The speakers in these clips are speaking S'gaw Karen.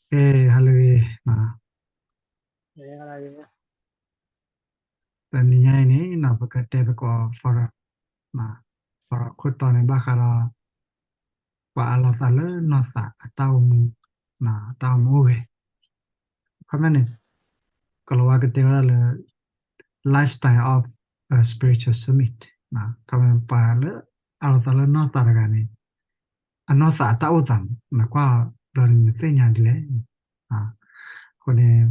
ကဲ ဟါလၢအဂ့ၤ, တနံၤညါအံၤန့ၣ် ပကတဲသကိး forum, forum ခိၣ်တီန့ၣ် ဘၣ်ဃးဒီး ပှၤအးလီၤသးလၢနီၢ်သးအတၢ်အိၣ်မူ, အတၢ်အိၣ်မူအိၣ်ဂဲၤ, ခီမ့ၢ်န့ၣ် ကလီၤဝါကတဲဝဲဒၣ်လၢ lifestyle of a spiritual summit, ခီမ့ၢ်ပှၤလၢအးလီၤသးလၢနီၢ်သးတဂၤန့ၣ် အနီၢ်သးအတၢ်အိၣ်သးမး နကွၢ်ဘျီန့ၣ်နသ့ၣ်ညါဒ်လဲၣ်. အဃိန့ၣ်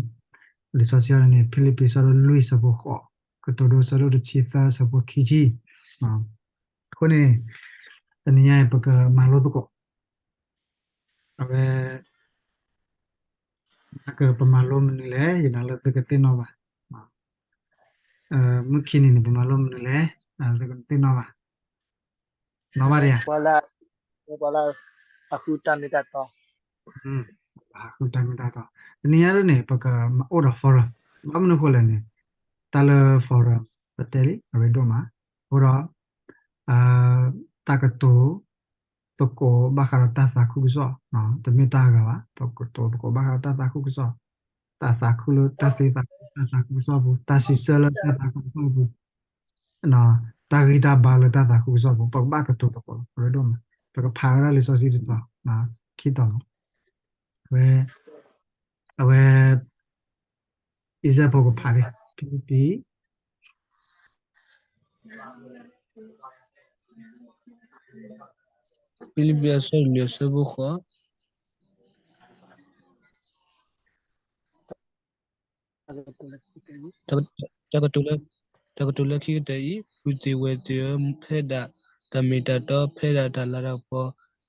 လံာ်စီဆှံအံၤန့ၣ် ဖံလံးပံးဆၢဒိၣ်လွံၢ်ဆၢဖိဃိး, ကတိၤဒိဆၢဒိၣ်တဆံသၢဆၢဖိခံဆံ, အဃိန့ၣ် တနံၤညါအံၤ ပကမၤလိသကိး အဝဲ ကပမၤလိမနုၤလဲၣ်, ယနာ်လၢသုကသ့ၣ်နီၣ်ဘၣ်. မုၢ်ခံနံၤန့ၣ် ပမၤလိမနုၤလဲၣ်, သုကသ့ၣ်နီၣ်ဘၣ်. နီၣ်ဘၣ်ဒံးဧါ. ပှၤလၢ ပှၤလၢ အဃုတၢ်မ့ၢ်တၢ်တီ, အဃုတၢ်မ့ၢ်တၢ်တီ. တနံၤညါဒ်န့ၣ် ပကအိၣ်ဒီး forum, ဘၣ်မနုၤအဃိလဲၣ်န့ၣ် တၢ်လၢ forum ပတဲလံ အရ့ဒိၣ်မး, အဃိဒီး တၢ်ကတိၤ သကိးဘၣ်ဃးဒီးတၢ်သးခုကစီၣ်, တမ့ၢ်တၢ်အဂၤဘၣ်, ပကတိၤသကိးဘၣ်ဃးဒီးတၢ်သးခုကစီၣ်, တၢ်သးခုလၢတၢ်သ့သးခု တၢ်သးခုကစီၣ်အပူၤ, တၢ်စံးဆၢလၢတၢ်သးခုကစီၣ်အပူၤ, တၢ်ဂံၢ်တၢ်ဘါလၢတၢ်သးခုကစီၣ်အပူၤ, ပကဘၣ်ကတိၤသကိးလီၤ. အရ့ဒိၣ်မး ပကဖးဝဲဒၣ်လံာ်စီဆှံတတီၤ, ခံတီၤလီၤ. အဝဲ အဝဲ အံၤစဲးဖိကဖးန့ၣ် ဖံလံးပံး ဖံလံးပံးအဆၢလွံၢ်အဆၢဖိဃိး, တၢ်ကတိၤလၢ တၢ်ကတိၤလၢခံကတၢၢ်အံၤ, ပုၢ်သ့ၣ်ဝဲၢ်သ့ၣ်ဧၢ, ဖဲဒၣ်တၢ်မ့ၢ်တၢ်တီ, ဖဲဒၣ်တၢ်လၤတၢ်ကပီၤ,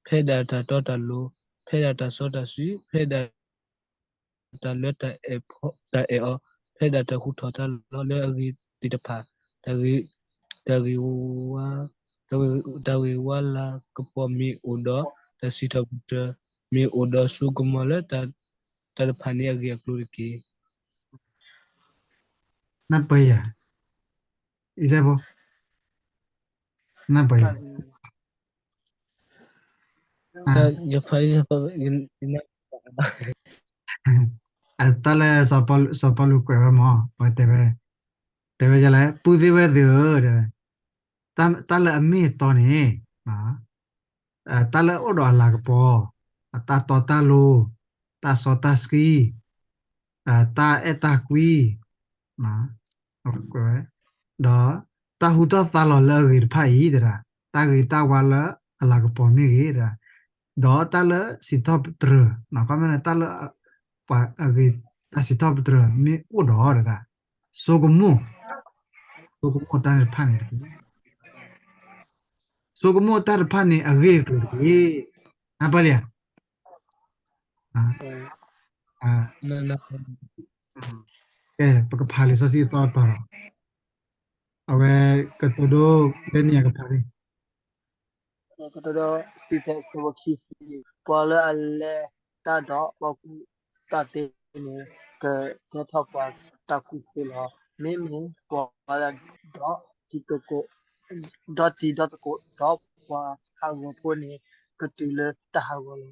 ဖဲဒၣ်တၢ်တီတၢ်လိၤ, ဖဲဒၣ်တၢ်စီတၢ်ဆှံ, ဖဲဒၣ် တၢ်လၢတၢ်အဲၣ်အီၤ, ဖဲဒၣ်တၢ်ဟူထီၣ်သါလီၤလၢအဂ့ၤသ့ၣ်တဖၣ်, တၢ်ဂ့ၤ, တၢ်ဂ့ၤဝါ, တၢ်ဂ့ၤဝါလၤကပီၤမ့ၢ်အိၣ်ဒီး, တၢ်စံးထီၣ်ပတြၢၤမ့ၢ်အိၣ်ဒီး, ဆိကမိၣ်လၢတၢ်တဖၣ်န့ၣ်အဂ့ၢ်အကျိၤတက့ၢ်. နၢ်ပၢၢ်ယၤ, အံၤစဲးဖိ, နၢ်ပၢၢ်ယၤ, ယဖး, တၢ်လၢစီၤပီလူးကွဲးဝဲမၢ်, တဲဝဲ, တဲဝဲဒ်လဲၣ်, ပုၢ်သ့ၣ်ဝဲၢ်သ့ၣ်ဧၢ, တဲဝဲ, တၢ်လၢအမ့ၢ်အတီန့ၣ်, တၢ်လၢအအိၣ်ဒီးအလၤကပီၤ, တၢ်တီတၢ်လိၤ, တၢ်စီတၢ်ဆှံ, တၢ်အဲၣ်တၢ်ကွံ, ဒီးတၢ်ဟူထီၣ်သါလီၤလၢအဂ့ၤတဖၣ်အံၤ, တၢ်ဂ့ၤတၢ်ဝါလၢအလၤကပီၤမ့ၢ်ဂ့ၤ, ဒီးတၢ်လၢစံးထီၣ်ပတြၢၤ, ခီမ့ၢ်န့ၣ် တၢ်လၢပှၤအဂ့ၤ တၢ်စံးထီၣ်ပတြၢၤမ့ၢ်အိၣ်ဒီးတဒၣ်, ဆိကမိၣ်, ဆိကမိၣ်တၢ်တဖၣ်န့ၣ်တက့ၢ်. ဆိကမိၣ်တၢ်တဖၣ်န့ၣ်အဂ့ၢ်အကျိၤတက့ၢ်. နၢ်ပၢၢ်လံဧါ. ကဲ ပကဖးလံာ်စီဆှံအသီတတီၤဒီး အဝဲကတိၤဒိလၢန့ၣ်အကဖးန့ၣ် ကတိၤဒိ စံးဖဲအဆၢဖိခံဆံ, ပှၤလၢအလဲၤတၢ်ဒီးပှၤကူၣ်တၢ်သ့န့ၣ် ကကဲထီၣ်ပှၤတၢ်ကူၣ်သ့လီၤ. မ့မ့ၢ်ပှၤလၢဒီးတံၤသကိး, ဒီးတံၤဒီးသကိး, ဒီးပှၤဟးဂီၤဖိန့ၣ် ကတုၤလၢတၢ်ဟးဂီၤလီၤ.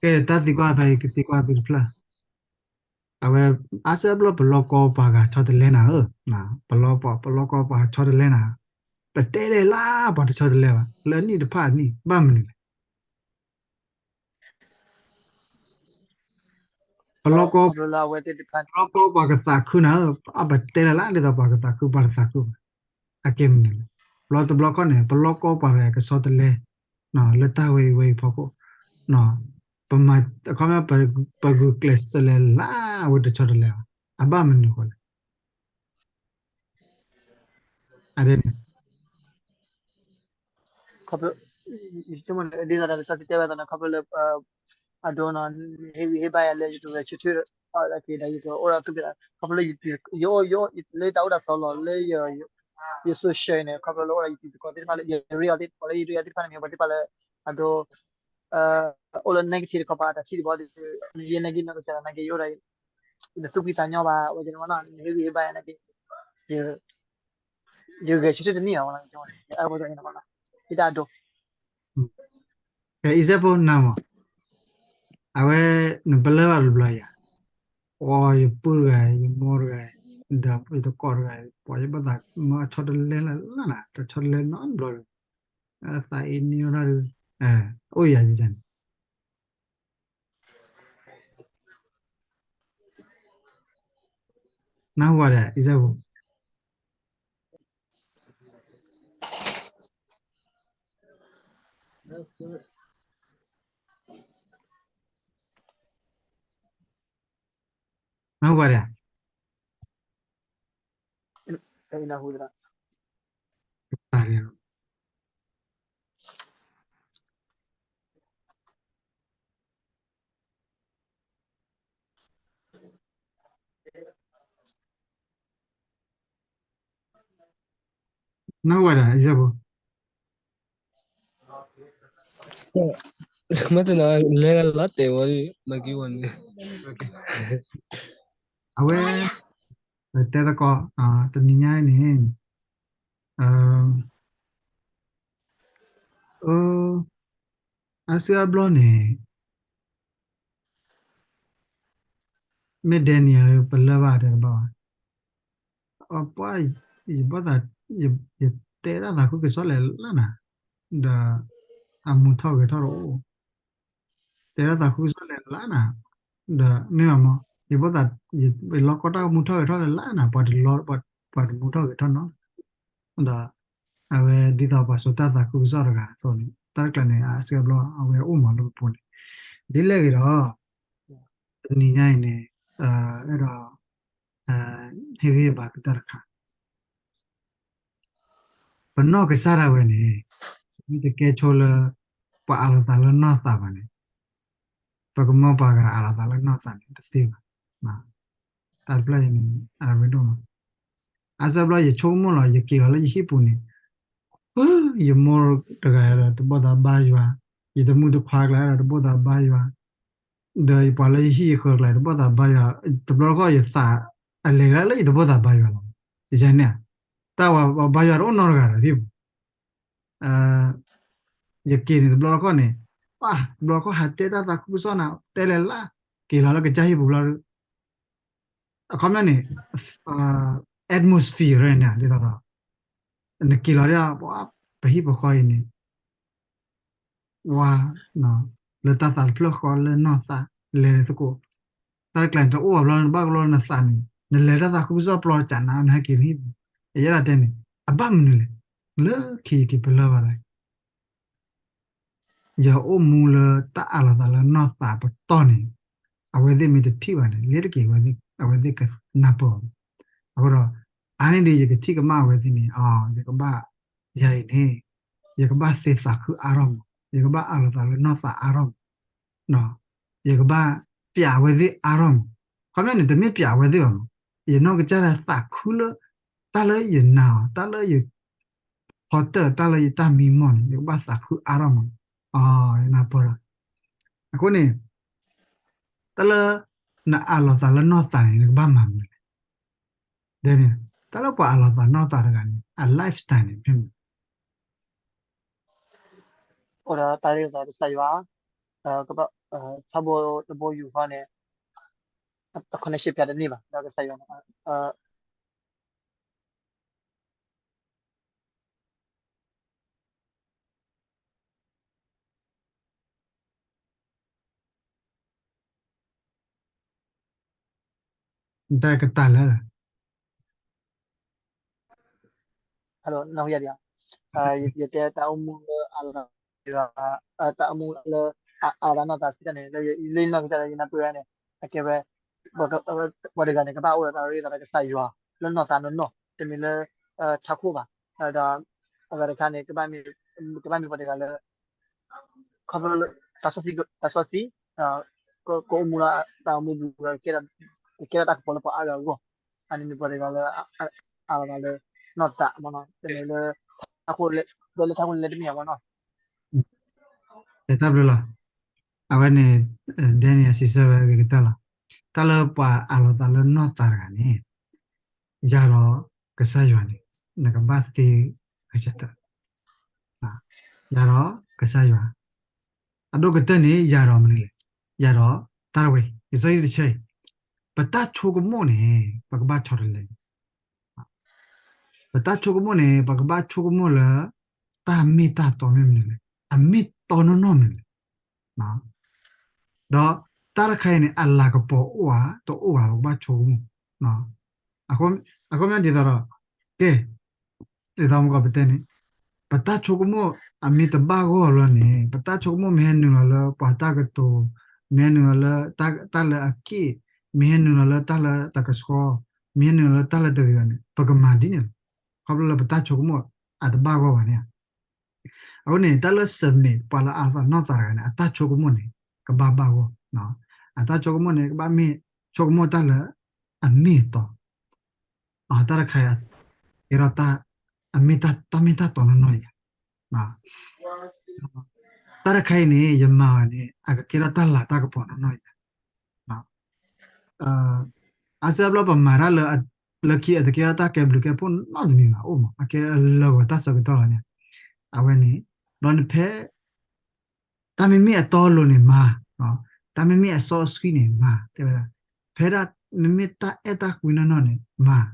ကဲ တၢ်သံကွၢ်ဖဲအံၤ ကသံကွၢ်သုတဖျၢၣ်. အဝဲ အါစၢ်ဘျီ ပလီၢ်ကီပှၤဂၤဆီတလဲနၤဧၢ, ပလီၢ်ကီ ပလီၢ်ကီပှၤဆီတလဲနၤ, ပတဲလဲၤလၢပှၤတဆီတလဲဘၣ်, လၢအနံၣ်တဖၣ်အနံၣ် ဘၣ်မနုၤလဲၣ်. ပလီၢ်ကီ ပလီၢ်ကီပှၤကသးခုနၤဧၢ, အပတဲလဲၤလၢဒ်သိးပှၤကသးခု ပှၤတသးခုဘၣ်, အကဲမနုၤလဲၣ်. ဘျီတဘျီခီန့ၣ် ပလီၢ်ကီပှၤတဂၤကဆီတလဲ လၢတၢ်ဝဲအံၤဝဲအံၤဖီခိၣ်, ပမၤ အခီပညီ ပဂုာ်ကျဲးစၢးလဲၤလၢအဝဲတဆီတလဲဘၣ်, အဘၣ်မနုၤဃိလဲၣ်. အဒ်န့ၣ် ခီဖျိ ဒ်သိးတၢ်လံာ်စီဆှံတဲဝဲအသိးန့ၣ် ခီဖျိလၢ အဒိနီၤ နဟ့ၣ်ဂံၢ်ဟ့ၣ်ဘါယၤလၢယကဂဲၤဆၢထၢၣ် က့ၤဒီးယကအိၣ်ဒီးသုသး ခီဖျိလၢ ယအိၣ် ယအိၣ် လၢတၢ်အိၣ်တၢ်ဆိးလီၤလၢ ယ social န့ၣ် ခီဖျိလၢအိၣ်ဒီးယတံၤသကိးသ့ၣ်တဖၣ်လၢ ယရ့အီၤသ့ၣ်တဖၣ်လၢ ယရ့အီၤသ့ၣ်တဖၣ်န့ၣ် မ့ၢ်ပှၤသ့ၣ်တဖၣ်လၢ အဒိ အိၣ်လၢ negative တခီပၤ တၢ်ထံၣ်တဘီဒီး နယဲ negative နီၢ်ကစၢ်ဒၣ် negative ယအိၣ်ဒီး နသူၣ်ဖှံသးညီဘၣ် ဝဲကန့ၣ်မနီၤ နဟ့ၣ်ဂံၢ်ဟ့ၣ်ဘါယၤန့ၣ်က့ ယဂဲၤဆၢထၢၣ်တန့ၢ်အီၤ ယတၢ်အဒိ ကဲ ပကဖးလံာ်စီဆှံအသီတတီၤဒီး အဝဲကတိၤဒိ စံးဖဲအဆၢဖိခံဆံ ပှၤလၢအလဲၤတၢ်ဒီးပှၤကူၣ်တၢ်သ့န့ၣ် ကကဲထီၣ်ပှၤတၢ်ကူၣ်သ့လီၤ. မ့မ့ၢ်ပှၤလၢအလဲၤတၢ်ဒီးတံၤသကိး ဒီးတံၤဒီးသကိး ဒီးပှၤဟးဂီၤဖိန့ၣ် ကတုၤလၢတၢ်ဟးဂီၤလီၤ. အဝဲ example နၤမး, အဝဲ နပလၢၢ်ဘၣ်တဘျီယၤ, အိ ယပုၢ်တဂၤ ယမိၢ်တဂၤ ဒီးယတကိးတဂၤ ပှၤယဘၣ်သးမၢအဆီတလဲလၢ်လၢ်နၤ တဆီတလဲနီတဘျီဒီး သးအ့န့ၢ်ဝဲဒၣ်ဒီး အိၣ်ယၤယၤန့ၣ် နၢ်ဟူဝဲဒၣ် example နၢ်ဟူဝဲဒၣ် တၢ်ဂ့ၢ် နၢ်ဟူဝဲဒၣ် example မ့ၢ်တနီၤလဲၤလီၤတဲာ်ဝဲ မၤက့ၤဝဲန့ၣ် အဝဲ တဲသကိး တနံၤညါအံၤန့ၣ် အ အါစုအါဘျီန့ၣ် မ့ၢ်ဒဲနံၤအံၤ ပလၢၢ်ဘၣ်တဲတဘၣ်ဘၣ်, အပှၤ ယဘၣ်သး ယတဲတၢ်သးခုကစီၣ်လဲၣ်လၢ်နၤ, ဒီး အမူထီၣ်ဂဲၤထီၣ်တအိၣ်, တဲတၢ်သးခုကစီၣ်လဲၣ်လၢ်နၤ, ဒီးမ့ၢ်ဘၣ်မး ယဘၣ်သး ယလီၢ်ကီၢ်တၢ်မူထီၣ်ဂဲၤထီၣ်လဲၣ်လၢ်နၤ, ပှၤတလီ ပှၤတမူထီၣ်ဂဲၤထီၣ်နီၤ ဒီး အဝဲဒ်သိးပှၤစိာ်တၢ်သးခုကစီၣ်တဂၤအသိးန့ၣ် တၢ်တကျါန့ၣ် အါစုအါဘျီ အဝဲအိၣ်မးလၢပပူၤန့ၣ် ဒ်လဲၣ်ဂ့ၤဒီး တနံၤညါအံၤန့ၣ် အဲၣ်ဒိး ဟ့ၣ်ဂံၢ်ဟ့ၣ်ဘါသုတၢ်တခါ ပနီၢ်ကစၢ်ဒၣ်ဝဲန့ၣ် မ့ၢ်တကဲဆိလၢ ပှၤအးလီၤသးလၢနီၢ်သးဘၣ်န့ၣ် ပကမၢပှၤဂၤအးလီၤသးလၢနီၢ်သးန့ၣ် တသ့ဘၣ်. တၢ်တဖျၢၣ်အံၤန့ၣ် အရ့ဒိၣ်မး. အါစုအါဘျီ ယဆိကမိၣ်လီၤ ယက့ၤလီၤလၢယဟံၣ်ပူၤန့ၣ် ယမိၢ်တဂၤဒီးတဘီၣ်သးဘါယွၤ, ယတမုၣ်တခွါကျါဒီးတဘီၣ်သးဘါယွၤ, ဒီးယပှၤလၢယဟံၣ်ယဃၢၤကျါတဘီၣ်သးဘါယွၤ, တဘျီတခီၣ်ယသးအလဲၤကဒါလၢယတဘီၣ်သးဘါယွၤလီၤ. ယန့ၣ် တၢ်ဝဲဘါယွၤတအိၣ်နီတဂၤဒီးဟံၣ်ပူၤ ယက့ၤန့ၣ်တဘျီတခီၣ်န့ၣ် ပှၤတဘျီတခီၣ်ဟးတဲတၢ်သးခုကစီၣ်နၤ တဲလဲၤလၢ် က့ၤလီၤလၢကစၢ်ဟံၣ်ပူၤဘျီဒီး အခီပညီန့ၣ် atmosphere န့ၣ် ဒ်သိးဒီး နက့ၤလီၤဒ် ပှၤပဟံၣ်ပဃီအံၤန့ၣ် ဝါ လၢတၢ်သးတဖျၢၣ်ဃီလၢနီၢ်သး လဲၤသကိး တၢ်တကျါန့ၣ် တအိၣ်ဘၣ်ဘျီ နဘၣ်ကလီနသးန့ၣ် နလဲၤတၢ်သးခုကစီၣ်ပျီတစးနၤ နဟဲက့ၤနဟံၣ်ပူၤ ယအဲၣ်ဒိးတဲန့ၣ် အဘၣ်မနုၤလဲၣ် လၢခံယက့ၤပလၢၢ်ဘၣ်လၢ ယအိၣ်မူလၢတၢ်အးလီၤသးလၢနီၢ်သးပတီၢ်န့ၣ် အဝဲသ့ၣ်မ့ၢ်တထံၣ်ဘၣ်န့ၣ် လ့တက့ၤ အဝဲသ့ၣ်ကနၢ်ပၢၢ်အီၤ. အဃိဒီး အါန့ၢ်ဒ်ယကထံၣ်ကမၣ်အဝဲသ့ၣ်န့ၣ် အ ယကဘၣ် ယၤအံၤန့ၣ် ယကဘၣ်သ့သးခုအါထီၣ်မး, ယကဘၣ်အးလီၤသးလၢနီၢ်သးအါထီၣ်မး, ယကဘၣ်ပျးအဝဲသ့ၣ်အါထီၣ်မး. ခီပညီန့ၣ် တမ့ၢ်ပျးအဝဲသ့ၣ်ဘၣ်မး, ယနီၢ်ကစၢ်ဒၣ်သးခုလၢ တၢ်လၢယနာ်အီၤ တၢ်လၢယ ဖီတၢၣ် တၢ်လၢယတၢ်မံမီၢ်န့ၣ် ယကဘၣ်သးခုအါထီၣ်မး, ယနၢ်ပၢၢ်လီၤ. အဃိန့ၣ် တၢ်လၢ နအးလီၤသးလၢနီၢ်သးန့ၣ် နကဘၣ်မၤမနုၤလဲၣ်. ဒ်န့ၣ် တၢ်လၢပှၤအးလီၤသးနီၢ်သးတဂၤန့ၣ် အ lifestyle န့ၣ် မ့ၢ်မနုၤ အိၣ်ဒီးတၢ်ရ့လိာ်သးကစၢ်ယွၤ, ထီဘိတဘိယူၢ်ဃီန့ၣ် အ connection ပျးတန့ၢ်ဘၣ် ဒီးကစၢ်ယွၤန့ၣ် တၢ်ကတၢၢ်လၢ Hello နၢ်ဟူယၤဒံးဧါ, ယတဲတၢ်အိၣ်မူလၢ အ တၢ်အိၣ်မူလၢ အ အးလီၤသးနီၢ်သးစံးတၢ်န့ၣ် လၢယနီၢ်ကစၢ်လၢယနၢ်ပၢၢ်ဝဲန့ၣ် အကဲဝဲ ပှၤတဂၤန့ၣ် ကဘၣ်အိၣ်ဒီးတၢ်ရ့လိာ်သးဒီးကစၢ်ယွၤ လၢနီၢ်သးနီၢ်နီၢ် တမ့ၢ်လၢ ထးခိၣ်ဘၣ်, ဒီးအဂၤတခါန့ၣ် ကဘၣ်မ့ၢ်ပှၤတဂၤလၢ ခီဖျိလၢ တၢ်စီဆှံ တၢ်စီဆှံ ကအိၣ်မူလၢတၢ်အိၣ်မူပူၤဒီး ကကဲထီၣ်တၢ်ကပီၤလၢပှၤအါဂၤအဂီၢ်, အန့ၣ်မ့ၢ်ပှၤတဂၤလၢ အးလီၤသးလၢ နီၢ်သးမ့ၢ်နီၤ တမ့ၢ်လၢ ထးခိၣ် လၢထးခိၣ်လဲၤတမ့ၢ်မ့ၢ်နီၤ တၢ်ဘျုးလီၤ. အဝဲန့ၣ် ဒဲန့ၣ် အစံးဆၢဝဲဂ့ၤကတၢၢ်လီၤ. တၢ်လၢပှၤအးလီၤသးလၢနီၢ်သးတဂၤန့ၣ် ယၤဒီးကစၢ်ယွၤန့ၣ် နကဘၣ်သ့ဂဲၤဆၢထၢၣ်, ယၤဒီးကစၢ်ယွၤ အဒိၣ်ကတၢၢ်န့ၣ် ယၤဒီးမနုၤလဲၣ်, ယၤဒီးတၢ်ဝဲ ကစီၣ်အံၤတဆၢအံၤ, ပတၢ်ဆိကမိၣ်န့ၣ် ပကဘၣ်ဆီတလဲ ပတၢ်ဆိကမိၣ်န့ၣ် ပကဘၣ်ဆိကမိၣ်လၢ တၢ်မ့ၢ်တၢ်တီမ့ၢ်မနုၤလဲၣ်, အမ့ၢ်တီနီၢ်နီၢ်မနုၤလဲၣ်. ဒီးတၢ်တခါအံၤန့ၣ် အလၤကပီၤအိၣ်ဧါ တအိၣ်ဘၣ် ပကဘၣ်ဆိကမိၣ်. အခီပညီဒ်သိးဒီး ကဲ ဒ်သိးမကီးပတဲန့ၣ် ပတၢ်ဆိကမိၣ်အမ့ၢ်တဘၣ်ဂီၢ်လီၤန့ၣ် ပတၢ်ဆိကမိၣ်မ့ၢ်ဟဲနုာ်လီၤလၢပှၤတၢ်ကတိၤ, မ့ၢ်ဟဲနုာ်လီၤလၢ တၢ်လၢအက့ၣ်, မ့ၢ်ဟဲနုာ်လီၤလၢတၢ်လၢတကဆှီ, မ့ၢ်ဟဲနုာ်လီၤလၢတၢ်လၢတဂ့ၤဘၣ်န့ၣ် ပကမၤဒ်န့ၣ်လီၤ. ခီဖျိလၢပတၢ်ဆိကမိၣ်အတဘၣ်ဂီၢ်ဘၣ်န့ၣ်ဧါ. အဃိန့ၣ် တၢ်လၢ submit ပှၤလၢအသးနီၢ်သးတဂၤန့ၣ် အတၢ်ဆိကမိၣ်န့ၣ် ကဘၣ်ဘၣ်ဂီၢ်, အတၢ်ဆိကမိၣ်န့ၣ် ကဘၣ်မ့ၢ်ဆိကမိၣ်တၢ်လၢအမ့ၢ်အတီ, တၢ်တခါအံၤ ကဲထီၣ်တၢ် အမ့ၢ်တၢ် တၢ်မ့ၢ်တၢ်တီနီၢ်နီၢ်အံၤဧါ. တၢ်တခါအံၤန့ၣ် ယမၤအီၤန့ၣ် အကကဲထီၣ်တၢ်လၤတၢ်ကပီၤနီၢ်နီၢ်အံၤဧါ. အါစုအါဘျီပမၤတၢ်လၢ လၢခံအတကဲထီၣ်တၢ်ကဲဘျုးကဲဖှိၣ်နီတမံၤဘၣ် အိၣ်မး အကဲလၢာ်ဂီၤတၢ်ဆၢကတီၢ်လီၤန့ၣ်, အဝဲန့ၣ် ဒီးနဖဲ တၢ်မ့မ့ၢ်အတီအလိၤန့ၣ်မၤ, တၢ်မ့မ့ၢ်အစီအဆှံန့ၣ်မၤ, တဲဝဲဒၣ် ဖဲဒၣ်မ့မ့ၢ်တၢ်အဲၣ်တၢ်ကွံနီၢ်နီၢ်န့ၣ်မၤ,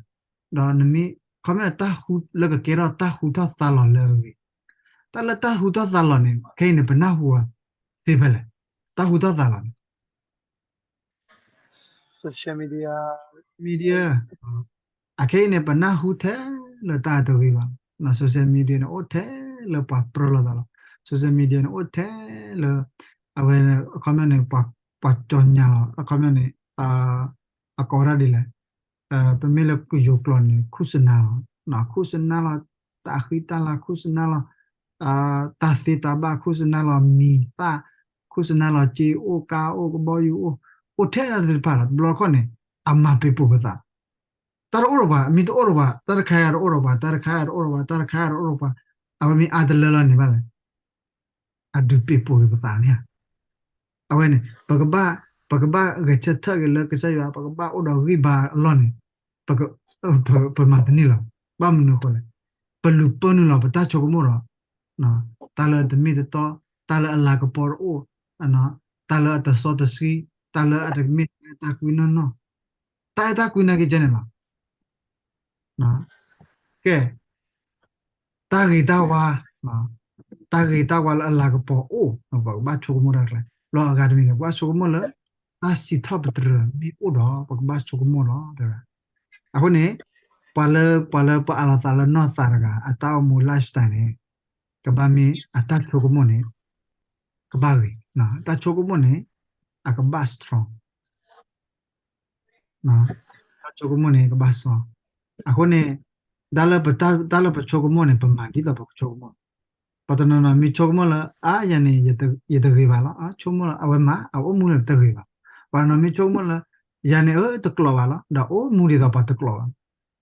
ဒီးနမ့ၢ် ခီမ့ၢ်တၢ်ဟူလၢကကဲထီၣ်တၢ်ဟူထီၣ်သါလီၤလၢအဂ့ၤ, တၢ်လၢတၢ်ဟူထီၣ်သါလီၤန့ၣ် ခဲအံၤန့ၣ် ပနၢ်ဟူအီၤသ့ဖဲလဲၣ်, တၢ်ဟူထီၣ်သါလီၤန့ၣ် social media, အခဲအံၤန့ၣ် ပနၢ်ဟူထဲလၢတၢ်တဂ့ၤဘၣ်, social media န့ၣ် အိၣ်ထဲလၢပှၤပြၢလိာ်သးလီၤ, social media န့ၣ် အိၣ်ထဲလၢ အဝဲ အခီပညီန့ၣ် ပှၤကၠီညါလီၤ, အခီပညီန့ၣ် အကိးဝဲဒၣ်ဒ်လဲၣ်, ပမ့ၢ်လၢကယိၤကျိာ်န့ၣ် ခူၣ်စနါလီၤ, ခူၣ်စနါလီၤ တၢ်ဃံတၢ်လၤ ခူၣ်စနါလီၤ တၢ်သ့တၢ်ဘၣ် ခူၣ်စနါလီၤ မံၤသၣ် ခူၣ်စနါလီၤ စ့အိၣ် ကါအိၣ် ကဘီယူၤအိၣ်, အိၣ်ထဲဒၣ်သ့ၣ်တဖၣ်လီၤ. တဘျီတခီၣ်န့ၣ် အမၤပ့ၤပိာ်ပသး, တၢ်တအိၣ်ဒီးပှၤ မ့ၢ်တအိၣ်ဒီးပှၤ တၢ်တခါအံၤတအိၣ်ဒီးပှၤ တၢ်တခါအံၤတအိၣ်ဒီးပှၤ တၢ်တခါအံၤတအိၣ်ဒီးပှၤ, အဝဲမ့ၢ်အါတလၢလီၤန့ၣ်ဘၣ်လဲၣ် အဒုးပ့ၤပိာ်က့ၤပသးန့ၣ်ဧါ. အဝဲန့ၣ် ပကဘၣ် ပကဘၣ်ဂဲၤဆၢထၢၣ်က့ၤလၢကစၢ်ယွၤ ပကဘၣ်အိၣ်ဒီးဂံၢ်ဘါအလီၢ်န့ၣ် ပ ပမၤတန့ၢ်လီၤ. ဘၣ်မနုၤအဃိလဲၣ်, ပလူၤပၢနုာ်လီၤပတၢ်ဆိကမိၣ်ဒီး တၢ်လၢတမ့ၢ်တတီ, တၢ်လၢအလၤကပီၤတအိၣ်, တၢ်လၢအတစီတဆှံ, တၢ်လၢအတမ့ၢ်တၢ်အဲၣ်တၢ်ကွံနီၢ်နီၢ်, တၢ်အဲၣ်တၢ်ကွံနာ်က့ၤကဲန့ၣ်လီၤ. ကဲ တၢ်ဂ့ၤတၢ်ဝါ, တၢ်ဂ့ၤတၢ်ဝါလၢအလၤကပီၤအိၣ် ပကဘၣ်ဆိကမိၣ်တၢ်တကျါ, ဘျီအဂၤတမံၤန့ၣ် ပကဘၣ်ဆိကမိၣ်လၢ တၢ်စံးထီၣ်ပတြၢၤမ့ၢ်အိၣ်ဒီး ပကဘၣ်ဆိကမိၣ်လီၤ တဲဝဲ. အဃိန့ၣ် ပှၤလၢ ပှၤလၢပအးလီၤသးလၢနီၢ်သးတဂၤ အတၢ်အိၣ်မူ lifestyle န့ၣ် ကဘၣ်မ့ၢ်အတၢ်ဆိကမိၣ်န့ၣ် ကဘၣ်ဂ့ၤ, တၢ်ဆိကမိၣ်န့ၣ် အကဘၣ် strong တၢ်ဆိကမိၣ်န့ၣ် ကဘၣ်စီ, အဃိန့ၣ် တၢ်လၢပ တၢ်လၢပဆိကမိၣ်န့ၣ် ပမၤဒ်သိးပကဆိကမိၣ်, ပှၤတနီၤနီၤမ့ၢ်ဆိကမိၣ်လၢ အါ ယၤန့ၣ် ယတဂ့ၤဘၣ်လီၤ, ဆိကမိၣ်လၢအဝဲမၤ အအိၣ်မူလၢတဂ့ၤဘၣ်, ပှၤတနီၤမ့ၢ်ဆိကမိၣ်လၢ ယၤန့ၣ် အၢ တကျိးဘၣ်လီၤ ဒီးအိၣ်မူဒ်သိးပှၤတကျိးဘၣ်,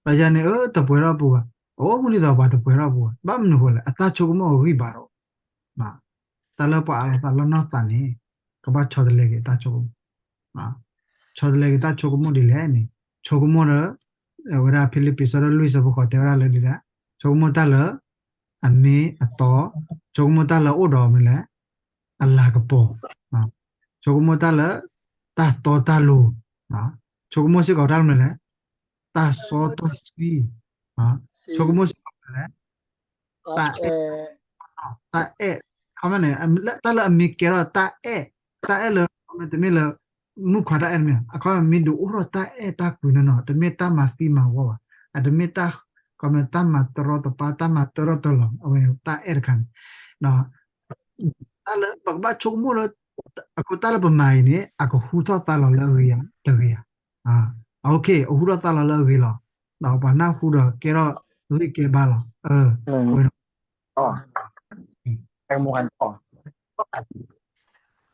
ဒီးယၤန့ၣ် အၢ တပှဲၤထီၣ်ပူၤဘၣ်, အိၣ်မူဒ်သိးပှၤတပှဲၤထီၣ်ပူၤဘၣ်, ဘၣ်မနုၤအဃိလဲၣ် အတၢ်ဆိကမိၣ်အဂံၢ်ဘါတအိၣ် တၢ်လၢပှၤအးလီၤသးလၢနီၢ်သးန့ၣ် ကဘၣ်ဆီတလဲက့ၤတၢ်ဆိကမိၣ်, ဆီတလဲက့ၤတၢ်ဆိကမိၣ်ဒ်လဲၣ်န့ၣ် ဆိကမိၣ်ဒီး ဝဲဒၣ်ဖံလံးပံး ဆၢဒိၣ်လွံၢ် ဆၢဖိဃိး တဲဝဲဒၣ်လၢဒ်လဲၣ်, ဆိကမိၣ်တၢ်လၢ အမ့ၢ်အတီ, ဆိကမိၣ်တၢ်လၢအိၣ်ဒီးမနုၤလဲၣ် အလၤကပီၤ, ဆိကမိၣ်တၢ်လၢ တၢ်တီတၢ်လိၤ, ဆိကမိၣ်စ့ၢ်ကီးတၢ်လၢမနုၤလဲၣ် တၢ်စီတၢ်ဆှံ, ဆိကမိၣ်စ့ၢ်ကီးမနုၤလဲၣ် တၢ်အဲၣ်, တၢ်အဲၣ်, ခီမ့ၢ်န့ၣ် တၢ်လၢအမ့ၢ်ကဲထီၣ်တၢ်အဲၣ်, တၢ်အဲၣ်လၢ ခီမ့ၢ်တမ့ၢ်လၢ မုၣ်ခွါတၢ်အဲၣ်တမ့ၢ်, အခီမ့ၢ်မ့ၢ်ဒုးအိၣ်ထီၣ်တၢ်အဲၣ်တၢ်ကွံနီၢ်နီၢ်, တမ့ၢ်တၢ်မၤသံမၤဝီဘၣ်, အတမ့ၢ်တၢ် ခီမ့ၢ် တၢ်မၤတရီတပါ တၢ်မၤတရီတလီၤ, အဝဲန့ၣ်တၢ်အဲၣ်တခါန့ၣ်, တၢ်လၢပကဘၣ်ဆိကမိၣ်လၢ အဃိတၢ်လၢပမၤအံၤန့ၣ် အကဟူထီၣ်သါလီၤလၢအဂ့ၤဧါ တဂ့ၤဧါ, အ okay အဟူထီၣ်သါလီၤလၢအဂ့ၤလီၤ, ဒီးပှၤနၢ်ဟူဒီးကဲထီၣ်ဂံၢ်ကဲဘါလီၤ, အ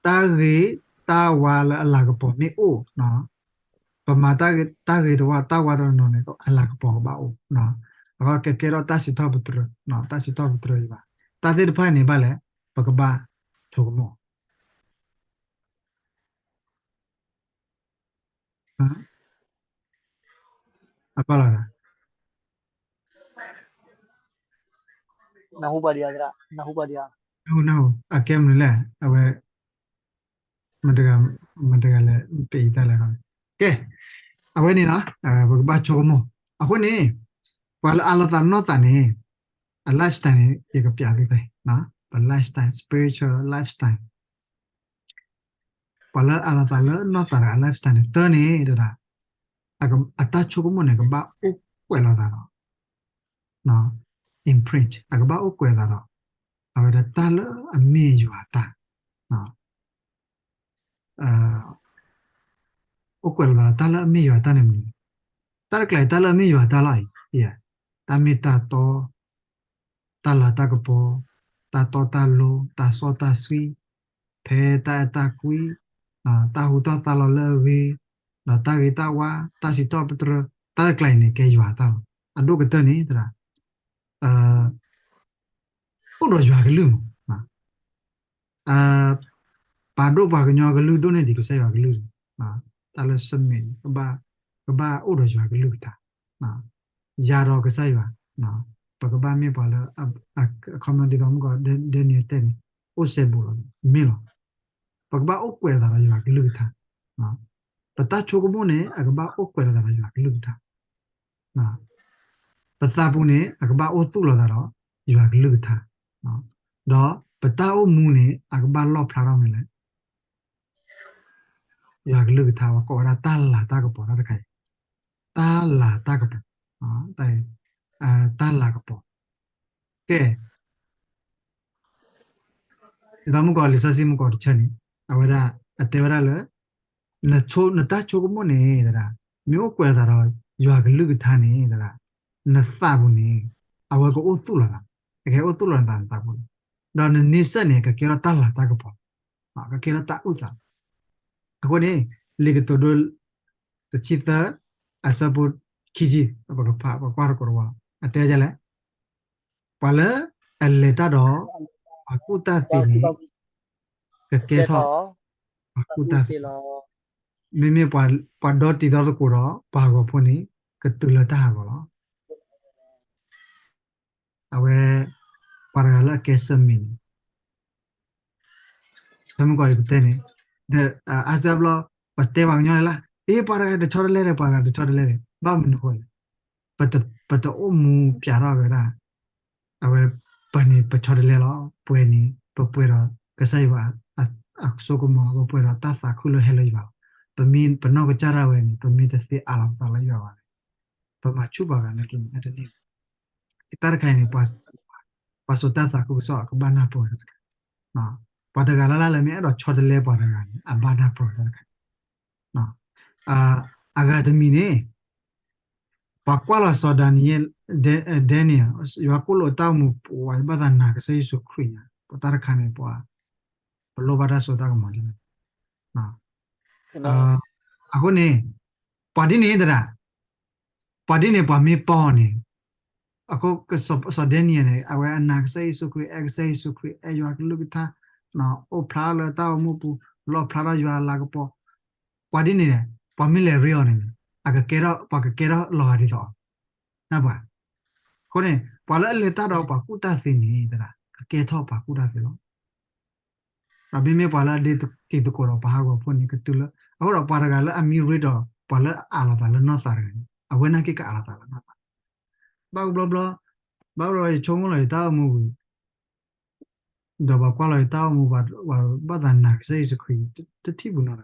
တၢ်ဂ့ၤတၢ်ဝါလၢအလၤကပီၤမ့ၢ်အိၣ်, ပမၤတၢ်ဂ့ၤတၢ်ဝါတၢ်နီၢ်နီၢ်န့ၣ် အလၤကပီၤကဘၣ်အိၣ်, အဃိကကဲထီၣ်တၢ်စံးထီၣ်ပတြၢၤ, တၢ်စံးထီၣ်ပတြၢၤအံၤဘၣ်, တၢ်သ့ၣ်တဖၣ်န့ၣ်ဘၣ်လဲၣ် ပကဘၣ်ဆိကမိၣ် အပာ်လီၤတၢ် နၢ်ဟူပှၤဒံးဧါ, နၢ်ဟူပှၤဒံးဧါ, နၢ်ဟူ နၢ်ဟူ အကဲမနုၤလဲၣ် အဝဲ မတဂၤ, မတဂၤလဲၣ်, ပအံသၣ်လဲၣ်. ကဲ, အဝဲန့ၣ်လီၤ, ပကဘၣ်ဆိကမိၣ်. အဃိန့ၣ်, ပှၤလၢအအးလီၤသးလၢနီၢ်သးန့ၣ်, အ lifestyle န့ၣ် ယကပျးသုဖဲ, ပ lifestyle, spiritual lifestyle. ပှၤလၢအအးလီၤသးလၢနီၢ်သးတဂၤအ lifestyle န့ၣ် တၢ်န့ၣ်တဒၣ်, အတၢ်ဆိကမိၣ်န့ၣ် ကဘၣ်အိၣ်ကွဲးလိာ်သးဒီး imprint အကဘၣ်အိၣ်ကွဲးလိာ်သးဒီး အဝဲဒၣ်တၢ်လၢအမ့ၢ်ယွၤတၢ်, အိၣ်ကွဲးလိာ်သးဒီးတၢ်လၢအမ့ၢ်ယွၤတၢ်န့ၣ်မ့ၢ်, တၢ်တကျါအံၤ တၢ်လၢအမ့ၢ်ယွၤတၢ်လီၤအံၤ, တၢ်မ့ၢ်တၢ်တီ, တၢ်လၤတၢ်ကပီၤ, တၢ်တီတၢ်လိၤ, တၢ်စီတၢ်ဆှံ, ဖဲတၢ်အဲၣ်တၢ်ကွံ, တၢ်ဟူထီၣ်သါလီၤလၢအဂ့ၤ, ဒီးတၢ်ဂ့ၤတၢ်ဝါ, တၢ်စံးထီၣ်ပတြၢၤ, တၢ်တကျါအံၤန့ၣ် ကဲယွၤတၢ်လီၤ. အဒိၣ်ကတၢၢ်န့ၣ် တဒၣ်, အိၣ်ဒီးယွၤကလုၢ်မး ပှၤဒိၣ်ပှၤကညီကလုၢ်ဒိၣ်န့ၢ်ဒံးကစၢ်ယွၤကလုၢ်, တၢ်လၢ submit န့ၣ် ကဘၣ်အိၣ်ဒီးယွၤကလုၢ်ကထါ, ယၤဒီးကစၢ်ယွၤ, ပကဘၣ်မ့ၢ်ပှၤလၢ အခီပညီဒ်သိးမုၢ်ကီး Daniel တဲန့ၣ် အိၣ်စဲဘူးလီၤ, မ့ၢ်လီၤ. ပကဘၣ်အိၣ်ကွဲးလိာ်သးဒီးယွၤကလုၢ်ကထါ, ပတၢ်ဆိကမိၣ်န့ၣ် အကဘၣ်အိၣ်ကွဲးလိာ်သးဒီးယွၤကလုၢ်ကထါ ပသးပူၤန့ၣ် အကဘၣ်အိၣ်သူၣ်လီၤသးဒီး ယွၤကလုၢ်ကထါ, ဒီးပတၢ်အိၣ်မူန့ၣ် အကဘၣ်လီၣ်ဖျါထီၣ်မနုၤလဲၣ်, ယွၤကလုၢ်ကထါ ပှၤကိးဝဲဒၣ်တၢ်လၤတၢ်ကပီၤတၢ်တခါအံၤ, တၢ်လၤတၢ်ကပီၤ, တၢ်လၤကပီၤ, ကဲ, ဒ်သိးမုၢ်ကီး လံာ်စီဆှံမုၢ်ကီးတဆၢန့ၣ် အဝဲဒၣ် အတဲဝဲဒၣ်လၢ နတၢ်ဆိကမိၣ်န့ၣ် မ့ၢ်အိၣ်ကွဲးလိာ်သးဒီး ယွၤကလုၢ်ကထါန့ၣ် နသးပူၤန့ၣ် အဝဲကအိၣ်သူၣ်လီၤသး, အကဟဲအိၣ်သူၣ်လီၤသးနသးပူၤန့ၣ်, ဒီးနန့ဆၢၣ်န့ၣ် ကကဲထီၣ်တၢ်လၤတၢ်ကပီၤ, ကကဲထီၣ်တၢ်အုၣ်သးလီၤ. အဃိန့ၣ် လံာ်ကတိၤဒိ တဆံသၢ အဆၢဖိခံဆံ ပကဖး ပကွၢ်တကိးတဝီလီၤ. အတဲဒ်လဲၣ်, ပှၤလၢအလဲၤတၢ်ဒီး ပှၤကူၣ်တၢ်သ့န့ၣ် ကကဲထီၣ် ပှၤကူၣ်တၢ်သ့လီၤ. မ့မ့ၢ်ပှၤဒီတံၤသကိးဒီး ပှၤဟးဂီၤဖိန့ၣ် ကတုၤလၢတၢ်ဟးဂီၤလီၤ. အဝဲ ပှၤတဂၤလၢအကဲ submit န့ၣ် ဖဲမုၢ်ကီးအံၤပတဲန့ၣ် အါစၢဘျီ ပတဲပှၤကညီလဲၣ်လၢ အ့ ပှၤတဂၤတဆီတလဲဒီး ပှၤတဂၤတဆီတလဲဒီး ဘၣ်မနုၤအဃိလဲၣ်, ပတအိၣ်မူပျးထီၣ်ဝဲဒၣ် အဝဲ ပှၤန့ၣ်ပဆီတလဲလီၤ. ပှဲၤန့ၣ် ပပှဲၤဒီးကစၢ်ယွၤအစိကမီၤ, ပပှဲၤဒီးတၢ်သးခုလၢဟဲလၢယွၤလီၤ. ပမ့ၢ်ပနီၢ်ကစၢ်ဒၣ်ဝဲန့ၣ် ပမ့ၢ်တသ့အးလီၤပသးလၢယွၤဘၣ်န့ၣ် ပမၤဆူၣ်ပှၤဂၤနာ်က့န့ၣ် အတန့ၢ်ဘၣ်. တၢ်တခါအံၤန့ၣ် ပှၤစိာ်တၢ်သးခုကစီၣ်အကဘၣ်နၢ်ပၢၢ်ဝဲတခါ, ပှၤတဂၤလၢ်လၢ်လၢမ့ၢ်အဲၣ်ဒိးဆီတလဲပှၤတဂၤန့ၣ် အဘၣ်နၢ်ပၢၢ်ဝဲတခါ. အဂၤတမံၤန့ၣ် ပှၤကွၢ်လီၤစီၤဒၤနံးယ့လး, Daniel, ယွၤကိးလိာ်တၢ်အိၣ်မူ ပှၤဘၣ်သးနာ်ကစၢ်ယ့ၣ်ၡူးခရံာ်ညါ, ပတၢ်တခါန့ၣ် ပှၤ ပလိၣ်ဘၣ်တၢ်စိတၢ်ကမီၤဒ်လဲၣ်. အဃိန့ၣ် ပှၤဒ်န့ၣ်သရၣ်, ပှၤဒ်န့ၣ် ပှၤမ့ၢ်ပီၢ်န့ၣ်, အဃိ စီၤဒၤနံးယ့လးန့ၣ် အဝဲအနာ်ကစၢ်ယ့ၣ်ၡူးခရံာ်, အဲၣ်ကစၢ်ယ့ၣ်ၡူးခရံာ်, အဲၣ်ယွၤကလုၢ်ကထါ, အိၣ်ဖျါထီၣ်လၢတၢ်အိၣ်မူပူၤ, လီၣ်ဖျါထီၣ်ယွၤအလၤကပီၤ, ပှၤဒ်န့ၣ်န့ၣ် ပှၤမ့ၢ်လဲၤရ့အီၤန့ၣ်န့ၣ် အကကဲထီၣ်, ပှၤကကဲထီၣ်လီၤဂာ်ဒ်သိးအီၤ, နၢ်ပှၤ. အဃိန့ၣ် ပှၤလၢအလဲၤတၢ်ဒီးပှၤကူၣ်တၢ်သ့န့ၣ် သရၣ် ကကဲထီၣ်ပှၤကူၣ်တၢ်သ့လီၤ. ဒီးမ့မ့ၢ်ပှၤလၢအဒ့တံၤသကိးဒီးပှၤဟးဂီၤဖိန့ၣ် ကတုၤလၢ, အဃိဒီးပှၤတဂၤလၢအမံရ့ဒီး ပှၤလၢအအးလီၤသးလၢနီၢ်သးတဂၤန့ၣ် အဝဲနာ်က့ကအးလီၤသးလၢနီၢ်သး, ဘၣ်ကဘျီဘျီ, ဘၣ်ဘျီယဆိကမိၣ်လီၤယတၢ်အိၣ်မူဝံၤ ဒီးပှၤကွၢ်လီၤယတၢ်အိၣ်မူ ပှၤဘၣ်သးနာ်ကစၢ်ယ့ၣ်ၡူးခရံာ် တထံၣ်ပူၤနီတဂၤ,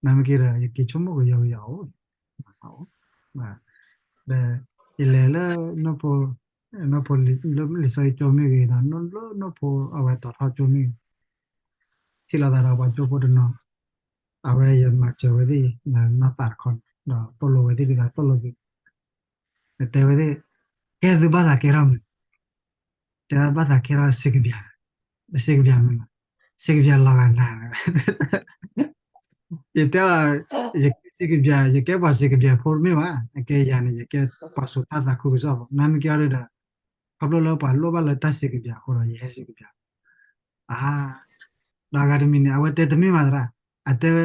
နာ်မ့ၢ်က့ဒီး ယက့ၤဆိကမိၣ်ကယီကယီအိၣ်, ဒီးယလဲၤလၢ နီၢ်ဖိ, နီၢ်ဖိလံာ်စီဆှံကၠိမ့ၢ်ဂ့ၤ ဒီးလၢနီၢ်ဖိအဝဲတီၤထီၣ်ကၠိမ့ၢ်ဂ့ၤ, ထံၣ်လိာ်သးဒီးပှၤကၠိဖိတနီၤ, အဝဲယမၤစၢၤဝဲသ့ၣ် နီၢ်သးတခီန့ၣ် ဒီးသိၣ်လိဝဲသ့ၣ်ဒ်သိးသိၣ်လိသ့ၣ်, တဲဝဲသ့ၣ်, ကဲသုဘၣ်သးကဲထီၣ်မနုၤ, တဲဘၣ်သးကဲထီၣ်စ့ကဘျံး, စ့ကဘျံးမနုၤလဲၣ်, စ့ကဘျံးလီၤဂာ်နၤ, ယတဲအီၤ, ယကဲစ့ကဘျံး, ယကဲပှၤစ့ကဘျံးဖိတမ့ၢ်ဘၣ်, အကဲယၤန့ၣ် ယကဲပှၤစိာ်တၢ်သးခုကစီၣ်ဖိ, နာ်မ့ၢ်က့အီၤဒီး ခီဖျိလၢပှၤလိၣ်ဘၣ်လၢတၢ်စ့ကဘျံးအဃိဒီး ယဟဲစ့ကဘျံး, အါ, ဒီးအဂၤတမံၤန့ၣ် အဝဲတဲတမ့ၢ်ဘၣ်သရၣ်, အတဲဝဲ,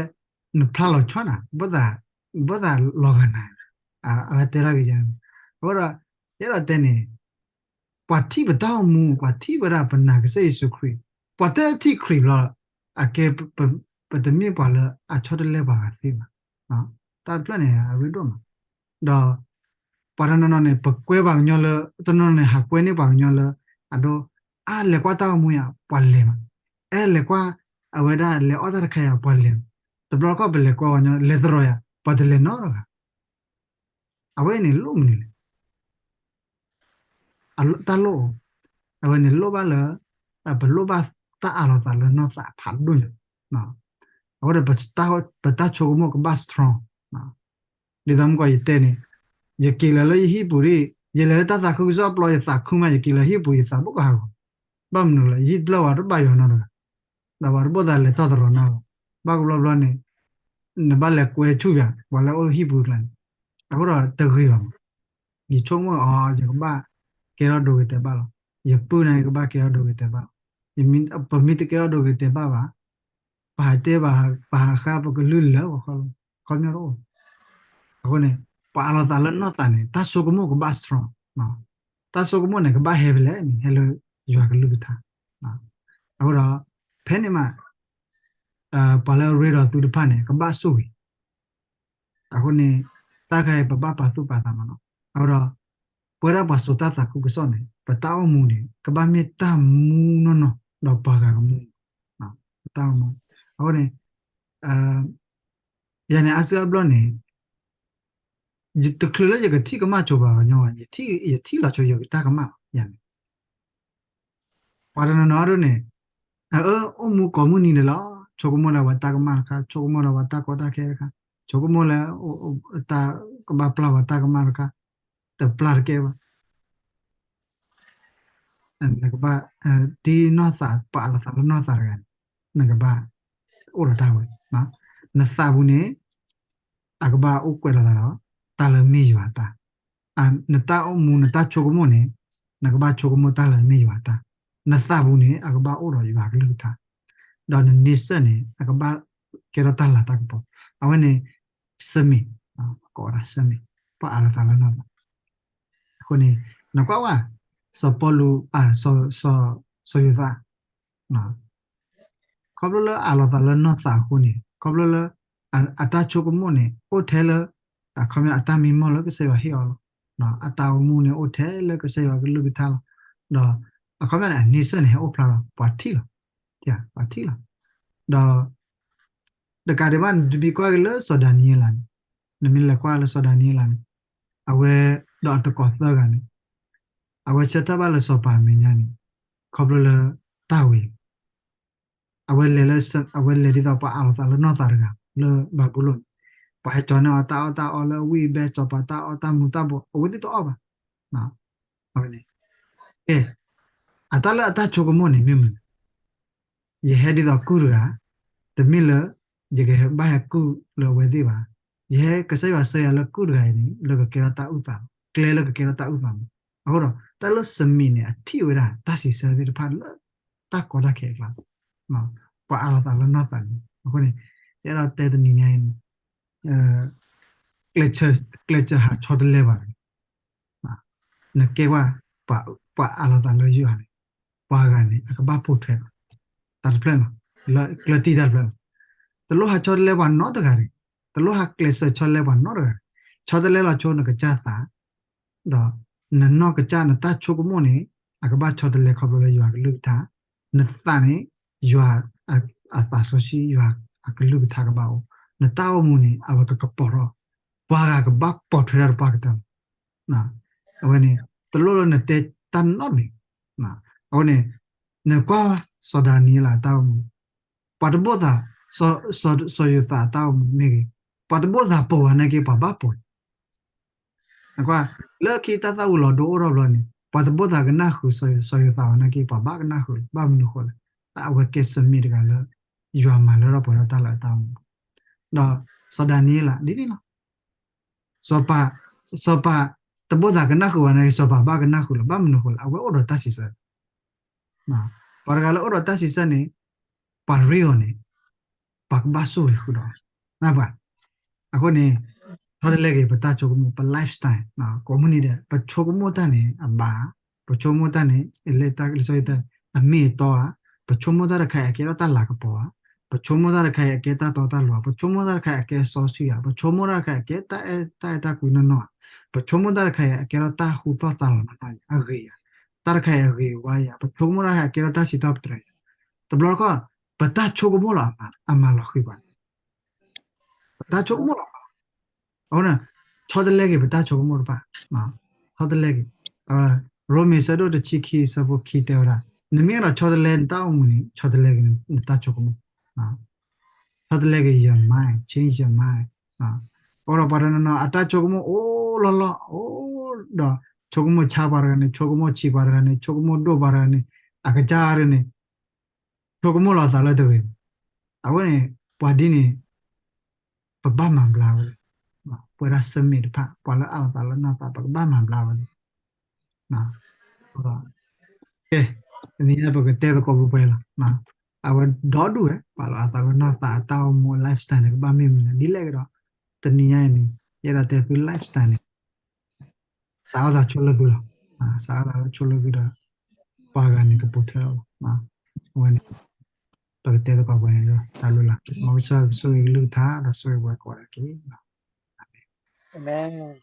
နဖျါလီၤဆီနၤ, ဘၣ်သးလီၤဂာ်နၤ, အဝဲတဲထီၣ်က့ၤယၤန့ၣ်, အဃိဒီး ယအဲၣ်ဒိးတဲန့ၣ် ပှၤထံၣ်ပတၢ်အိၣ်မူ, ပှၤထံၣ်ဝဲဒၣ်ပနာ်ကစၢ်ယ့ၣ်ၡူးခရံာ်, ပှၤတထံၣ်ခရံာ်ဘျီ, အကဲပ, ပ, ပတမ့ၢ်ပှၤလၢအဆီတလဲပှၤဂၤသ့ဘၣ်. တၢ်တဖျၢၣ်န့ၣ် အရ့ဒိၣ်မး. ဒီး ပှၤတနီၤနီၤန့ၣ် ပကွဲပှၤကညီလၢ တနီၤနီၤန့ၣ် ဟးကွဲန့ၢ်ပှၤကညီလၢ အဒိ အါ လဲၤကွၢ်တၢ်အိၣ်မူယၤ ပှၤလဲၤမး, အဲ လဲၤကွၢ် အဝဲဒၣ်လဲၤအီၣ်တၢ်တခါယၤ ပှၤလဲၤမး, တဘျီတခီၣ်ပလဲၤကွၢ်ပှၤကညီ လဲၤသရိာ်ယၤ ပှၤတလဲၤနီတဂၤ အဝဲန့ၣ်လိၣ်မနုၤလဲၣ်. တၢ်လိၣ် အဝဲန့ၣ်လိၣ်ဘၣ်လၢ ပလိၣ်ဘၣ်တၢ်အးလီၤသးလၢနီၢ်သးဖးဒိၣ်ညါ. အဃိဒီး ပတၢ်ဆိကမိၣ်ကဘၣ် strong. ဒ်သိးမုၢ်ကီးယတဲန့ၣ် ယက့ၤလၢၤလၢယဟံၣ်ပူၤဒ် ယလဲၤလၢတၢ်သးခုကစီၣ်ပျီ ယသးခုမး ယက့ၤလၢဟံၣ်ပူၤ ယသးဘိၣ်ကဟးဂီၤ, ဘၣ်မနုၤလဲၣ် ယဟံၣ်တဖျၢၣ်ဝဲတဘၣ်ယွၤနီတဂၤ ဒီးပှၤတဘၣ်သးလဲၤထီၣ်သရိာ်နီတဂၤ, ဘၣ်ကဘျီဘျီန့ၣ် နဘၣ်လဲၤကွဲဆူၣ်ပၠး ပှၤလၢအအိၣ်ဟံၣ်ပူၤကျါန့ၣ်, အဃိဒီးတဂ့ၤဘၣ်မး. ယဆိကမိၣ်အီၤ ယကဘၣ်ကဲထီၣ်ဒိဂ့ၤတဲာ်ဘၣ်လီၤ. ယပုၢ်န့ၣ် ယကဘၣ်ကဲထီၣ်ဒိဂ့ၤတဲာ်ဘၣ်လီၤ. ပမ့ၢ်တကဲထီၣ်ဒိဂ့ၤတဲာ်ဘၣ်ဘၣ် ပဟးတဲ ပဟးဃါ ပကလုၢ်လၢပှၤခီလီၤ ခီပညီတအိၣ်. အဃိန့ၣ် ပှၤအးလီၤသးလၢနီၢ်သးန့ၣ် တၢ်ဆိကမိၣ်ကဘၣ် strong. တၢ်ဆိကမိၣ်န့ၣ် ကဘၣ်ဟဲဖဲလဲၣ်န့ၣ် ဟဲလၢယွၤကလုၢ်ကထါ. အဃိဒီး ဖဲန့ၣ်မး ပှၤလၢအရ့ဒီးသုတဖၣ်န့ၣ် ကဘၣ်ဆိၣ်ဂ့ၤ. အဃိန့ၣ် တၢ်တခါအံၤ ပဘၣ်ပာ်သူၣ်ပာ်သးမးနီၤ. အဃိဒီး ပဝဲဒၣ်ပှၤစိာ်တၢ်သးခုကစီၣ်န့ၣ် ပတၢ်အိၣ်မူန့ၣ် ကဘၣ်မ့ၢ်တၢ်မူနီၢ်နီၢ် ဒီးပှၤဂၤကမူ ပတၢ်အိၣ်မူ. အဃိန့ၣ် ယၤန့ၣ် အါစုအါဘျီန့ၣ် တချုးလၢယကထံၣ်ကမၣ်ဆိပှၤကညီဘၣ်, ယထံၣ်လီၤဆိယကတၢ်ကမၣ်လီၤ ယၤန့ၣ်. ပှၤတနီၤနီၤဒ်န့ၣ် အအၢ အိၣ်မူကိးမုၢ်နံၤဒဲးလီၤ, ဆိကမိၣ်လၢပှၤတၢ်ကမၣ်တခါ, ဆိကမိၣ်လၢပှၤတၢ်ကီတၢ်ခဲတခါ, ဆိကမိၣ်လၢ တၢ်ကဘၣ်ပျၢ်ပှၤတၢ်ကမၣ်တခါ, တပျၢ်တကဲဘၣ်. နကဘၣ် ဒ်နီၢ်သး ပှၤအးလီၤသးလၢနီၢ်သးတဂၤန့ၣ် နကဘၣ် အိၣ်ဒီးတၢ်ဝဲ, နသးပူၤန့ၣ် အကဘၣ်အိၣ်ကွဲးလိာ်သးဒီး တၢ်လၢမ့ၢ်ယွၤအတၢ်, နတၢ်အိၣ်မူ နတၢ်ဆိကမိၣ်န့ၣ် နကဘၣ်ဆိကမိၣ်တၢ်လၢမ့ၢ်ယွၤအတၢ်, နသးပူၤန့ၣ် အကဘၣ်အိၣ်ဒီးယွၤကလုၢ်ကထါ, ဒီးနန့ဆၢၣ်န့ၣ် အကဘၣ်ကဲထီၣ်တၢ်လၤတၢ်ကပီၤ, အဝဲန့ၣ် စမ့ၣ်, ကိးဝဲဒၣ် စမ့ၣ်, ပှၤအးလီၤသးလၢနီၢ်သး. အဃိန့ၣ် နကွၢ်ဝဲ စီၤပီလူး စီၤယိၤသး ခီဖျိလၢအးလီၤသးလၢနီၢ်သးအဃိန့ၣ် ခီဖျိလၢ အတၢ်ဆိကမိၣ်န့ၣ် အိၣ်ထဲလၢ အခီပညီအတၢ်မံမီၢ်လၢကစၢ်ယွၤဟ့ၣ်အီၤလီၤ. အတၢ်အိၣ်မူန့ၣ်အိၣ်ထဲလၢကစၢ်ယွၤကလုၢ်ကထါလီၤ. ဒီးအခီပညီန့ၣ် အန့ဆၢၣ်န့ၣ် ဟဲအိၣ်ဖျါဒီးပှၤထံၣ်လီၤ. ပှၤထံၣ်လီၤ. ဒီး တကးဒံးဘၣ် နမ့ၢ်ကွၢ်က့ၤလၢစီၤဒၤနံးယ့လးန့ၣ်, နမ့ၢ်လဲၤကွၢ်လၢစီၤဒၤနံးယ့လးန့ၣ်, အဝဲဒီးအတံၤသကိးသၢဂၤန့ၣ် အဝဲဆၢထၢၣ်ဘၣ်လၢစီၤပၤအမဲာ်ညါန့ၣ် ခီဖျိလၢတၢ်ဝံၤ အဝဲလဲၤလၢ အဝဲလဲၤဒ်သိးပှၤအးလီၤသးလၢနီၢ်သးတဂၤလၢဘၤဘူလိၣ်န့ၣ်, ပှၤဟဲကၠီၤန့ၢ်အီၤတၢ်အီၣ်တၢ်အီလၢအဝံၣ်အဘဲ စီၤပၤတၢ်အီၣ်တၢ်မူၤတၢ်ဘှီး အဝဲသ့ၣ်တအီၣ်ဘၣ်. အဝဲန့ၣ် ကဲ အတၢ်လၢအတၢ်ဆိကမိၣ်န့ၣ်မ့ၢ်မနုၤလဲၣ်. ယဟဲဒ်သိးကုၢ်တဂၤ, တမ့ၢ်လၢ ယကဘၣ်ဟဲကုၢ်လၢအဝဲသ့ၣ်ဘၣ်. ယဟဲကစၢ်ယွၤဆှၢယၤလၢကုၢ်တဂၤအံၤန့ၣ် လၢကကဲထီၣ်တၢ်အုၣ်သးလီၤ. ကျဲလၢကကဲထီၣ်တၢ်အုၣ်သးလီၤ. အဃိဒီး တၢ်လၢစမ့ၣ်န့ၣ် အထံၣ်ဝဲဒၣ်တၢ်စံးဆၢသ့ၣ်တဖၣ်လၢ တၢ်ကီတၢ်ခဲအကျါ ပှၤအးလီၤသးလၢနီၢ်သးန့ၣ် အဃိန့ၣ် ယအဲၣ်ဒိးတဲတနံၤညါအံၤန့ၣ် ကျဲးစၢးဟးဆီတလဲပှၤတဂၤ, နကဲဝဲ ပှၤအးလီၤသးလၢယွၤန့ၣ် ပှၤဂၤန့ၣ် အကဘၣ်ပိာ်ထွဲ တၢ်တဖျၢၣ်လီၤ. လၢကျၢၢ်တံၢ်တၢ်တဖျၢၣ်လီၤ. တလိၣ်ဟးဆီတလဲပှၤနီတဂၤတဂ့ၤ, တလိၣ်ဟးကျဲးစၢးဆီတလဲပှၤနီတဂၤတဂ့ၤ, ဆီတလဲလီၤဆိနကစၢ်သး ဒီးနနီၢ်ကစၢ်နတၢ်ဆိကမိၣ်န့ၣ် အကဘၣ်ဆီတလဲခီဖျိလၢယွၤကလုၢ်ကထါ, နသးန့ၣ် ယွၤအသးစီဆှံ ယွၤအကလုၢ်ကထါကဘၣ်အိၣ်, နတၢ်အိၣ်မူန့ၣ် အဝဲကကပီၤထီၣ်, ပှၤဂၤကဘၣ်ပိာ်ထွဲတၢ်တပှၢ်ကတၢၢ်လီၤ. အဝဲန့ၣ် တလိၣ်လၢနတဲတၢ်နီတမံၤ, အဝဲန့ၣ် နကွၢ်စီၤဒၤနံးယ့လးအတၢ်အိၣ်မူ, ပှၤတဘိၣ်သး စီၤယိၤသးအတၢ်အိၣ်မူမ့ၢ်ဂ့ၤ, ပှၤတဘိၣ်သးပိာ်ဝဲနာ်က့ ပှၤဘၣ်ပိာ် နကွၢ် လၢခံတၢ်သၣ်ဝံၤလီၤဒိအိၣ်ထီၣ်ဘျီန့ၣ် ပှၤတဘိၣ်သးကနၣ်ဃုာ်စီၤယိၤသးဝဲနာ်က့ ပှၤဘၣ်ကနၣ်ဃုာ်လီၤ. ဘၣ်မနုၤဃိလဲၣ်, တၢ်အဝဲကဲစမ့ၣ်တဂၤလၢ ယွၤမၤလၢထီၣ်ပှဲၤထီၣ်တၢ်လၢအတၢ်အိၣ်မူ, ဒီးစီၤဒၤနံးယ့လး ဒ်န့ၣ်လီၤ. စီၤပၤ စီၤပၤတဘိၣ်သးကနၣ်ဃုာ်ဝဲနာ်က့ စီၤပၤဘၣ်ကနၣ်ဃုာ်လီၤ. ဘၣ်မနုၤဃိလဲၣ်, အဝဲအိၣ်ဒီးတၢ်စံးဆၢ ပှၤတဂၤလၢအိၣ်ဒီးတၢ်စံးဆၢန့ၣ် ပှၤရ့အီၤန့ၣ် ပှၤကဘၣ်ဆိၣ်ဂ့ၤဃုာ်ဒီး နၢ်ပၢၢ်. အဃိန့ၣ် ဆီတလဲက့ၤ ပတၢ်ဆိကမိၣ် ပ lifestyle ကိးမုၢ်နံၤဒဲး ပဆိကမိၣ်တၢ်န့ၣ် အဘၣ်, ပဆိကမိၣ်တၢ်န့ၣ် လၢတၢ်လၢစီတၢ် အမ့ၢ်အတီဧါ, ပဆိကမိၣ်တၢ်တခါအံၤ အကဲထီၣ်တၢ်လၤကပီၤဧါ, ပဆိကမိၣ်တၢ်တခါအံၤအကဲတၢ်တီတၢ်လိၤဧါ, ပဆိကမိၣ်တၢ်တခါအံၤအကဲစီဆှံဧါ, ပဆိကမိၣ်တၢ်တခါအံၤအကဲတၢ်အဲၣ်တၢ်အဲၣ်တၢ်ကွံနီၢ်နီၢ်ဧါ, ပဆိကမိၣ်တၢ်တခါအံၤအကဲထီၣ်တၢ်ဟူသီၣ်သးလီၤနီၢ်နီၢ်အံၤ အဂ့ၤဧါ, တၢ်တခါအံၤအဂ့ၤဝါဧါ, ပဆိကမိၣ်တၢ်တခါအံၤအကဲထီၣ်တၢ်စံးထီၣ်ပတြၢၤဧါ, တဘျီတခီၣ် ပတၢ်ဆိကမိၣ်လီၤအမၤလီၤဃံၤပှၤန့ၣ် ပတၢ်ဆိကမိၣ်လီၤ. အဃိန့ၣ် ဆီတလဲက့ၤပတၢ်ဆိကမိၣ်တဖၣ်, ဆီတလဲက့ၤ. ရိမ့ၤဆၢဒိၣ်တဆံခံဆၢဖိခံတဲဝဲဒၣ်, နမ့ၢ်အဲၣ်ဒိးဆီတလဲနတၢ်အိၣ်မူန့ၣ် ဆီတလဲက့ၤနတၢ်ဆိကမိၣ်, ဆီတလဲက့ၤ your mind, change your mind. အိၣ်ဒီးပှၤတနီၤနီၤ အတၢ်ဆိကမိၣ်အိၣ်လီၢ်လီၢ်, အိၣ်ဒီးဆိကမိၣ်ဆါပှၤတဂၤန့ၣ်, ဆိကမိၣ်ဆံးပှၤတဂၤန့ၣ်, ဆိကမိၣ်ဒိၣ်ပှၤတဂၤန့ၣ်, အကစၢ်ဒ်န့ၣ် ဆိကမိၣ်လီၤသးလၢတဂ့ၤ. အဝဲန့ၣ် ပှၤဒ်န့ၣ် ပဘၣ်မၤဘျါဝဲလီၤ. ပဝဲဒၣ်ဆၢမ့ၣ်တဖၣ် ပှၤလၢအးလီၤသးလၢနီၢ်သး ပကဘၣ်မၤဘျါဝဲလီၤ. ကဲ, တနံၤညါပကတဲသကိးပှဲၤပှဲၤလီၤ. အဝဲဒီဒူၣ်ဝဲ ပှၤလၢအးလီၤသးလၢနီၢ်သးအတၢ်အိၣ်မူ lifestyle န့ၣ် ကဘၣ်မ့ၢ်မနုၤလဲၣ် ဒ်လဲၣ်ကဒီး, တနံၤညါအံၤန့ၣ် ယအဲၣ်ဒိးတဲသု lifestyle န့ၣ် စးထီၣ်သးဆိလၢသုလီၤ. စးထီၣ်သးလၢဆိလၢသုဒီး ပှၤဂၤန့ၣ်ကပိာ်ထွဲလီၤ. အဝဲန့ၣ် ပကတဲသကိးပှဲၤန့ၣ်ဒီး တၢ်ဘျုးလီၤ. မ်ကစၢ်ယွၤကဆိၣ်ဂ့ၤကလုၢ်ကထါ ဒီးဆိၣ်ဂ့ၤပှၤကိးဂၤဒဲးတက့ၢ်. အၤမ့ၣ်.